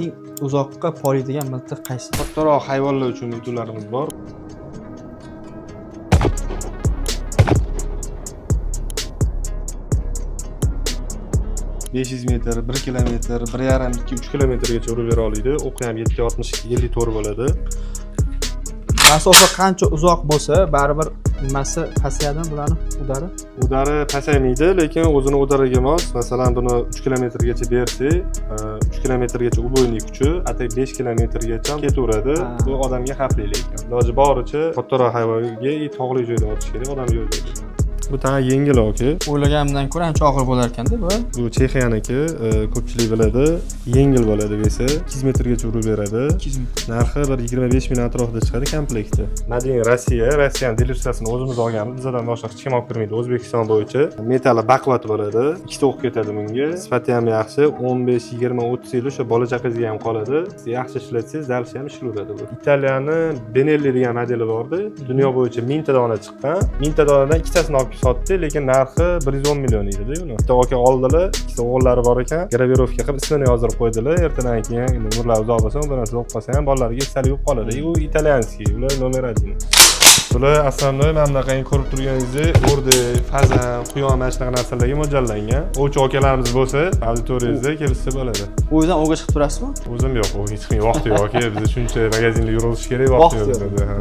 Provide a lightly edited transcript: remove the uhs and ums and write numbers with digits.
Eng uzoqqa poliydigan miltiq qaysi? Kattaroq hayvonlar uchun miltiqlarimiz bor. 500 metr, 1 kilometr, 1,5, 2, 3 kilometrgacha urib bera oladi. O'qi ham 7 62 54 bo'ladi. Masofa qancha uzoq bo'lsa, baribir nimasi pasayadimi bularni удар i? Удар i pasaymaydi, lekin o'zini удар iga mos. Masalan, buni 3 kilometrgacha bersak, 3 kilometrgacha убойный kuchi, atay 5 kilometrgacha ketaveradi. Bu odamga xavfli lekin. Iloji boricha kattaroq hayvonga и tog'li joyda otish kerak, odam yo'q joyda. Bu tana yengil aka. O'ylaganimdan ko'ra ancha og'ir bo'lar ekanda bu. Bu Chexiyaniki, ko'pchilik biladi. Yengil bo'ladi вес i, 200 metrgacha urib beradi. 200 metr. Narxi bir 25 ming atrofida chiqadi komplekti. Made in Rossiya, Rossiyani дилерство sini o'zimiz olganmiz. Bizdan boshqa hech kim olib kirmaydi O'zbekiston bo'yicha. Metalli baquvvat bo'ladi. Ikkita o'q ketadi bunga. Sifati ham yaxshi. 15, 20, 30 yil o'sha bola chaqangizga ham qoladi. Siz yaxshi ishlatsangiz, дальше ham ishlayveradi bu. Italiyani Benelli degan modeli bordi. Dunyo bo'yicha 1000 ta dona chiqqan. 1000 ta donadan ikkitasini olib kelib sotdi, lekin narxi 110 million edi uni. Bitta aka oldilar, ikkita o'g'illari bor ekan, гравировка qilib ismini yozdirib qo'ydilar. Ertadan keyin endi umrlari uzoq bo'lsa, bir narsa bo'lib qolsa ham bolalarga esdalik bo'lib qoladi. И u итальянский, ular номер один. Bular основной mana bunaqangi ko'rib turganingizdek o'rdak, fazan, quyon, mana shunaqa narsalarga mo'ljallangan. Ovchi akalarimiz bo'lsa, auditoriyangizda kelishsa bo'ladi. O'zidan o'g'a chiqib turasizmi? O'zim yo'q, ovga chiqmay vaqti yo'q aka. Bizda shuncha magazinda yurg'izish kerak, vaqti Vaqt yo'q yo'q. bizda. Ha.